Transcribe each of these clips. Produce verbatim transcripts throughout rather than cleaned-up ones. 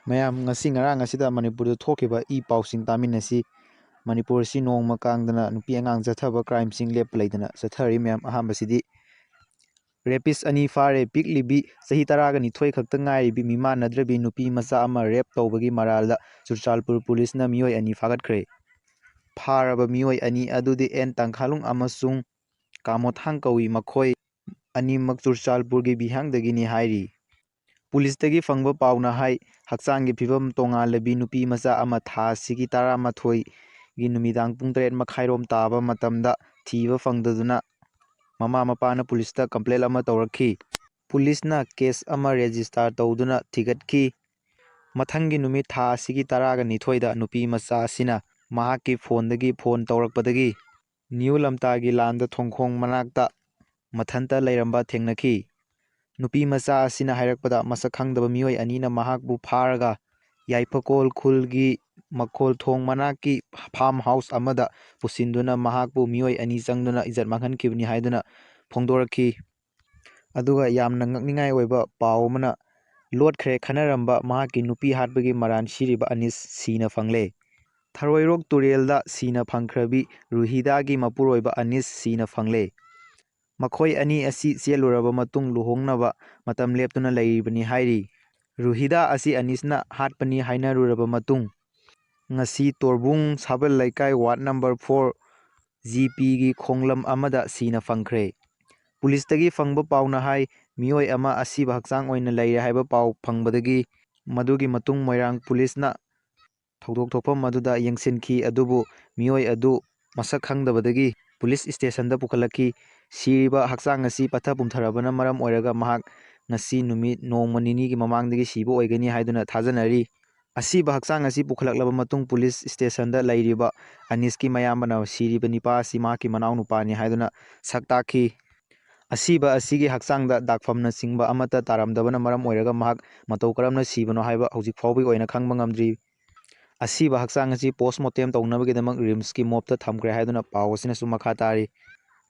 ꯃꯌꯥꯝ, ꯉꯁꯤ ꯉꯔꯥꯡ ꯑꯁꯤꯗ ꯃꯅꯤꯄꯨꯔꯗ ꯊꯣꯛꯈꯤꯕ ꯏ ꯄꯥꯎꯁꯤꯡ ꯇꯥꯃꯤꯟꯅꯁꯤ꯫ ꯃꯅꯤꯄꯨꯔ ꯑꯁꯤ ꯅꯣꯡꯃ ꯀꯥꯡꯗꯅ ꯅꯨꯄꯤ ꯑꯉꯥꯡ ꯆꯠꯊꯕ crimeꯁꯤꯡ ꯂꯦꯞꯄ ꯂꯩꯇꯅ ꯆꯠꯊꯔꯤ꯫ ꯃꯌꯥꯝ, ꯑꯍꯥꯟꯕꯁꯤꯗꯤ rapist ꯑꯅꯤ ꯐꯥꯔꯦ꯫ ꯄꯤꯛꯂꯤꯕꯤ, ꯆꯍꯤ ꯇꯔꯥꯒ ꯅꯤꯊꯣꯏ ꯈꯛꯇ ꯉꯥꯏꯔꯤꯕꯤ ꯃꯤꯃꯥꯟꯅꯗ꯭ꯔꯕꯤ ꯅꯨꯄꯤ ꯃꯆꯥ ꯑꯃ rape ꯇꯧꯕꯒꯤ ꯃꯔꯥꯜꯗ ꯆꯨꯔꯆꯥꯟꯄꯨꯔ ꯄꯨꯂꯤꯁꯅ ꯃꯤꯑꯣꯏ ꯑꯅꯤ ꯐꯥꯒꯠꯈ꯭ꯔꯦ꯫ ꯐꯥꯔꯕ ꯃꯤꯑꯣꯏ ꯑꯅꯤ ꯑꯗꯨꯗꯤ ꯑꯦꯟ ꯇꯥꯡꯈꯥꯂꯨꯡ ꯑꯃꯁꯨꯡ ꯀꯥꯃꯣꯊꯥꯡ ꯀꯧꯏ꯫ ꯃꯈꯣꯏ ꯑꯅꯤꯃꯛ ꯆꯨꯔꯆꯥꯟꯄꯨꯔꯒꯤ ꯕꯤꯍꯥꯡꯗꯒꯤꯅꯤ ꯍꯥꯏꯔꯤ꯫ ꯄꯨꯂꯤꯁꯇꯒꯤ ꯐꯪꯕ ꯄꯥꯎꯅ ꯍꯥꯏ, ꯍꯛꯆꯥꯡꯒꯤ ꯐꯤꯕꯝ ꯇꯣꯉꯥꯜꯂꯕꯤ ꯅꯨꯄꯤ ꯃꯆꯥ ꯑꯃ ꯊꯥ ꯑꯁꯤꯒꯤ ꯇꯔꯥꯃꯥꯊꯣꯏꯒꯤ ꯅꯨꯃꯤꯗꯥꯡ ꯄꯨꯡ ꯇꯔꯦꯠ ꯃꯈꯥꯏꯔꯣꯝ ꯇꯥꯕ ꯃꯇꯝꯗ ꯊꯤꯕ ꯐꯪꯗꯗꯨꯅ ꯃꯃꯥ ꯃꯄꯥꯅ ꯄꯨꯂꯤꯁꯇ complain ꯑꯃ ꯇꯧꯔꯛꯈꯤ꯫ ꯄꯨꯂꯤꯁꯅ case ꯑꯃ register ꯇꯧꯗꯨꯅ ꯊꯤꯒꯠꯈꯤ꯫ ꯃꯊꯪꯒꯤ ꯅꯨꯃꯤꯠ ꯊꯥ ꯑꯁꯤꯒꯤ ꯇꯔꯥꯒ ꯅꯤꯊꯣꯏꯗ ꯅꯨꯄꯤ ꯃꯆꯥ ꯑꯁꯤꯅ ꯃꯍꯥꯛꯀꯤ phoneꯗꯒꯤ phone ꯇꯧꯔꯛꯄꯗꯒꯤ ꯅ꯭ꯌꯨ ꯂꯝꯇꯥꯒꯤ ꯂꯥꯟꯗ ꯊꯣꯡꯈꯣꯡ ꯃꯅꯥꯛꯇ ꯃꯊꯟꯇ ꯂꯩꯔꯝꯕ ꯊꯦꯡꯅꯈꯤ꯫ ꯅꯨꯄꯤ ꯃꯆꯥ ꯑꯁꯤꯅ ꯍꯥꯏꯔꯛꯄꯗ, ꯃꯁꯛ ꯈꯪꯗꯕ ꯃꯤꯑꯣꯏ ꯑꯅꯤꯅ ꯃꯍꯥꯛꯄꯨ ꯐꯥꯔꯒ ꯌꯥꯏꯐꯀꯣꯜ ꯈꯨꯜꯒꯤ ꯃꯈꯣꯜ ꯊꯣꯡ ꯃꯅꯥꯛꯀꯤ farm house ꯑꯃꯗ ꯄꯨꯁꯤꯟꯗꯨꯅ ꯃꯍꯥꯛꯄꯨ ꯃꯤꯑꯣꯏ ꯑꯅꯤ ꯆꯪꯗꯨꯅ ꯏꯖꯠ ꯃꯥꯡꯍꯟꯈꯤꯕꯅꯤ ꯍꯥꯏꯗꯨꯅ ꯐꯣꯡꯗꯣꯔꯛꯈꯤ꯫ ꯑꯗꯨꯒ ꯌꯥꯝꯅ ꯉꯛꯅꯤꯡꯉꯥꯏ ꯑꯣꯏꯕ ꯄꯥꯎ ꯑꯃꯅ, ꯂꯣꯠꯈ꯭ꯔꯦ ꯈꯟꯅꯔꯝꯕ ꯃꯍꯥꯛꯀꯤ ꯅꯨꯄꯤ ꯍꯥꯠꯄꯒꯤ ꯃꯔꯥꯜ ꯁꯤꯔꯤꯕ ꯑꯅꯤꯁ ꯁꯤꯅ ꯐꯪꯂꯦ꯫ ꯊꯔꯣꯏꯔꯣꯛ ꯇꯨꯔꯦꯜꯗ ꯁꯤꯅ ꯐꯪꯈ꯭ꯔꯕꯤ ꯔꯨꯍꯤꯗꯥꯒꯤ ꯃꯄꯨꯔꯣꯏꯕ ꯑꯅꯤꯁ ꯁꯤꯅ ꯐꯪꯂꯦ꯫ ꯃꯈꯣꯏ ꯑꯅꯤ ꯑꯁꯤ ꯆꯦꯜꯂꯨꯔꯕ ꯃꯇꯨꯡ ꯂꯨꯍꯣꯡꯅꯕ ꯃꯇꯝ ꯂꯦꯞꯇꯨꯅ ꯂꯩꯔꯤꯕꯅꯤ ꯍꯥꯏꯔꯤ꯫ ꯔꯨꯍꯤꯗꯥ ꯑꯁꯤ ꯑꯅꯤꯁꯅ ꯍꯥꯠꯄꯅꯤ ꯍꯥꯏꯅꯔꯨꯔꯕ ꯃꯇꯨꯡ, ꯉꯁꯤ ꯇꯣꯔꯕꯨꯡ ꯁꯥꯕꯜ ꯂꯩꯀꯥꯏ ward number four G Pꯒꯤ ꯈꯣꯡꯂꯝ ꯑꯃꯗ ꯁꯤꯅ ꯐꯪꯈ꯭ꯔꯦ꯫ ꯄꯨꯂꯤꯁꯇꯒꯤ ꯐꯪꯕ ꯄꯥꯎꯅ ꯍꯥꯏ, ꯃꯤꯑꯣꯏ ꯑꯃ ꯑꯁꯤꯕ ꯍꯛꯆꯥꯡ ꯑꯣꯏꯅ ꯂꯩꯔꯦ ꯍꯥꯏꯕ ꯄꯥꯎ ꯐꯪꯕꯗꯒꯤ ꯃꯗꯨꯒꯤ ꯃꯇꯨꯡ ꯃꯣꯏꯔꯥꯡ ꯄꯨꯂꯤꯁꯅ ꯊꯧꯗꯣꯛ ꯊꯣꯛꯐꯝ ꯑꯗꯨꯗ ꯌꯦꯡꯁꯤꯟꯈꯤ, ꯑꯗꯨꯕꯨ ꯃꯤꯑꯣꯏ ꯑꯗꯨ ꯃꯁꯛ ꯈꯪꯗꯕꯗꯒꯤ ꯄꯨꯂꯤꯁ stationꯗ ꯄꯨꯈꯠꯂꯛꯈꯤ꯫ ꯁꯤꯔꯤꯕ ꯍꯛꯆꯥꯡ ꯑꯁꯤ ꯄꯠꯊ ꯄꯨꯝꯊꯔꯕꯅ ꯃꯔꯝ ꯑꯣꯏꯔꯒ ꯃꯍꯥꯛ ꯉꯁꯤ ꯅꯨꯃꯤꯠ ꯅꯣꯡꯃ ꯅꯤꯅꯤꯒꯤ ꯃꯃꯥꯡꯗꯒꯤ ꯁꯤꯕ ꯑꯣꯏꯒꯅꯤ ꯍꯥꯏꯗꯨꯅ ꯊꯥꯖꯅꯔꯤ꯫ ꯑꯁꯤꯕ ꯍꯛꯆꯥꯡ ꯑꯁꯤ ꯄꯨꯈꯠꯂꯛꯂꯕ ꯃꯇꯨꯡ ꯄꯨꯂꯤꯁ stationꯗ ꯂꯩꯔꯤꯕ ꯑꯅꯤꯁꯀꯤ ꯃꯌꯥꯝꯕꯅ ꯁꯤꯔꯤꯕ ꯅꯤꯄꯥ ꯑꯁꯤ ꯃꯍꯥꯛꯀꯤ ꯃꯅꯥꯎ ꯅꯨꯄꯥꯅꯤ ꯍꯥꯏꯗꯨꯅ ꯁꯛ ꯇꯥꯛꯈꯤ꯫ ꯑꯁꯤꯕ ꯑꯁꯤꯒꯤ ꯍꯛꯆꯥꯡꯗ ꯗꯥꯛꯐꯝꯅꯆꯤꯡꯕ ꯑꯃꯠꯇ ꯇꯥꯔꯝꯗꯕꯅ ꯃꯔꯝ ꯑꯣꯏꯔꯒ ꯃꯍꯥꯛ ꯃꯇꯧ ꯀꯔꯝꯅ ꯁꯤꯕꯅꯣ ꯍꯥꯏꯕ ꯍꯧꯖꯤꯛ ꯐꯥꯎꯕꯒꯤ ꯑꯣꯏꯅ ꯈꯪꯕ ꯉꯝꯗ꯭ꯔꯤ꯫ ꯑꯁꯤꯕ ꯍꯛꯆꯥꯡ ꯑꯁꯤ post mortem ꯇꯧꯅꯕꯒꯤꯗꯃꯛ RIMSꯀꯤ morgueꯇ ꯊꯝꯈ꯭ꯔꯦ ꯍꯥꯏꯗꯨꯅ ꯄꯥꯎ ꯑꯁꯤꯅꯁꯨ ꯃꯈꯥ ꯇꯥꯔꯤ꯫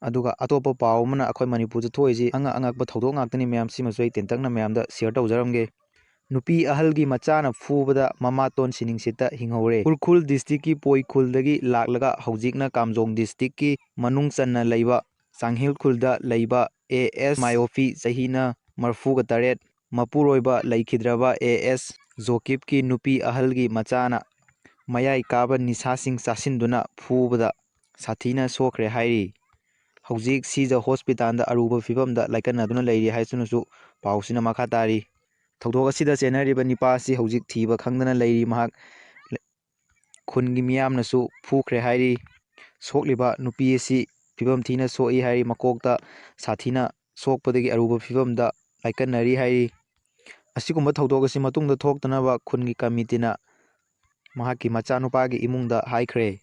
ꯑꯗꯨꯒ ꯑꯇꯣꯞꯄ ꯄꯥꯎ ꯑꯃꯅ, ꯑꯩꯈꯣꯏ ꯃꯅꯤꯄꯨꯔꯗ ꯊꯣꯛꯏꯁꯤ ꯑꯉꯛ ꯑꯉꯛꯄ ꯊꯧꯗꯣꯛ ꯉꯥꯛꯇꯅꯤ ꯃꯌꯥꯝ, ꯁꯤꯃꯁꯨ ꯑꯩ ꯇꯦꯟꯇꯛꯅ ꯃꯌꯥꯝꯗ share ꯇꯧꯖꯔꯝꯒꯦ꯫ ꯅꯨꯄꯤ ꯑꯍꯜꯒꯤ ꯃꯆꯥꯅ ꯐꯨꯕꯗ ꯃꯃꯥꯇꯣꯟ ꯁꯤꯅꯤꯡꯁꯤꯠꯇ ꯍꯤꯡꯍꯧꯔꯦ꯫ ꯎꯈ꯭ꯔꯨꯜ district ꯀꯤ ꯄꯣꯏ ꯈꯨꯜꯗꯒꯤ ꯂꯥꯛꯂꯒ ꯍꯧꯖꯤꯛꯅ ꯀꯥꯝꯖꯣꯡ district ꯀꯤ ꯃꯅꯨꯡ ꯆꯟꯅ ꯂꯩꯕ ꯆꯥꯡꯍꯤꯜ ꯈꯨꯜꯗ ꯂꯩꯕ ꯑꯦ ꯑꯦꯁ ꯃꯥꯏꯑꯣꯐꯤ, ꯆꯍꯤꯅ ꯃꯔꯤꯐꯨꯒ ꯇꯔꯦꯠ, ꯃꯄꯨꯔꯣꯏꯕ ꯂꯩꯈꯤꯗ꯭ꯔꯕ ꯑꯦ ꯑꯦꯁ ꯖꯣꯀꯤꯞꯀꯤ ꯅꯨꯄꯤ ꯑꯍꯜꯒꯤ ꯃꯆꯥꯅ ꯃꯌꯥꯏ ꯀꯥꯕ ꯅꯤꯁꯥꯁꯤꯡ ꯆꯥꯁꯤꯟꯗꯨꯅ ꯐꯨꯕꯗ ꯁꯥꯊꯤꯅ ꯁꯣꯛꯈ꯭ꯔꯦ ꯍꯥꯏꯔꯤ꯫ ꯍꯧꯖꯤꯛ ꯁꯤꯖ ꯍꯣꯁꯄꯤꯇꯥꯜꯗ ꯑꯔꯨꯕ ꯐꯤꯕꯝꯗ ꯂꯥꯏꯀꯠꯅꯗꯨꯅ ꯂꯩꯔꯤ ꯍꯥꯏꯗꯨꯅꯁꯨ ꯄꯥꯎꯁꯤꯅ ꯃꯈꯥ ꯇꯥꯔꯤ꯫ ꯊꯧꯗꯣꯛ ꯑꯁꯤꯗ ꯆꯦꯟꯅꯔꯤꯕ ꯅꯤꯄꯥ ꯑꯁꯤ ꯍꯧꯖꯤꯛ ꯊꯤꯕ ꯈꯪꯗꯅ ꯂꯩꯔꯤ꯫ ꯃꯍꯥꯛ ꯈꯨꯟꯒꯤ ꯃꯤꯌꯥꯝꯅꯁꯨ ꯐꯨꯈ꯭ꯔꯦ ꯍꯥꯏꯔꯤ꯫ ꯁꯣꯛꯂꯤꯕ ꯅꯨꯄꯤ ꯑꯁꯤ ꯐꯤꯕꯝ ꯊꯤꯅ ꯁꯣꯛꯏ ꯍꯥꯏꯔꯤ꯫ ꯃꯀꯣꯛꯇ ꯁꯥꯊꯤꯅ ꯁꯣꯛꯄꯗꯒꯤ ꯑꯔꯨꯕ ꯐꯤꯕꯝꯗ ꯂꯥꯏꯀꯠꯅꯔꯤ ꯍꯥꯏꯔꯤ꯫ ꯑꯁꯤꯒꯨꯝꯕ ꯊꯧꯗꯣꯛ ꯑꯁꯤ ꯃꯇꯨꯡꯗ ꯊꯣꯛꯇꯅꯕ ꯈꯨꯟꯒꯤ ꯀꯃꯤꯇꯤꯅ ꯃꯍꯥꯛꯀꯤ ꯃꯆꯥꯅꯨꯄꯥꯒꯤ ꯏꯃꯨꯡꯗ ꯍꯥꯏꯈ꯭ꯔꯦ꯫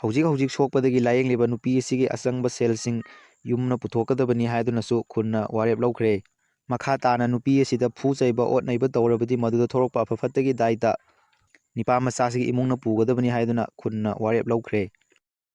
ꯍꯧꯖꯤꯛ ꯍꯧꯖꯤꯛ ꯁꯣꯛꯄꯗꯒꯤ ꯂꯥꯌꯦꯡꯂꯤꯕ ꯅꯨꯄꯤ ꯑꯁꯤꯒꯤ ꯑꯆꯪꯕ ꯁꯦꯜꯁꯤꯡ ꯌꯨꯝꯅ ꯄꯨꯊꯣꯛꯀꯗꯕꯅꯤ ꯍꯥꯏꯗꯨꯅꯁꯨ ꯈꯨꯟꯅ ꯋꯥꯔꯦꯞ ꯂꯧꯈ꯭ꯔꯦ꯫ ꯃꯈꯥ ꯇꯥꯅ ꯅꯨꯄꯤ ꯑꯁꯤꯗ ꯐꯨ ꯆꯩꯕ, ꯑꯣꯠ ꯅꯩꯕ ꯇꯧꯔꯕꯗꯤ ꯃꯗꯨꯗ ꯊꯣꯛꯂꯛꯄ ꯑꯐ ꯐꯠꯇꯒꯤ ꯗꯥꯏꯇ ꯅꯤꯄꯥ ꯃꯆꯥꯁꯤꯒꯤ ꯏꯃꯨꯡꯅ ꯄꯨꯒꯗꯕꯅꯤ ꯍꯥꯏꯗꯨꯅ ꯈꯨꯟꯅ ꯋꯥꯔꯦꯞ ꯂꯧꯈ꯭ꯔꯦ꯫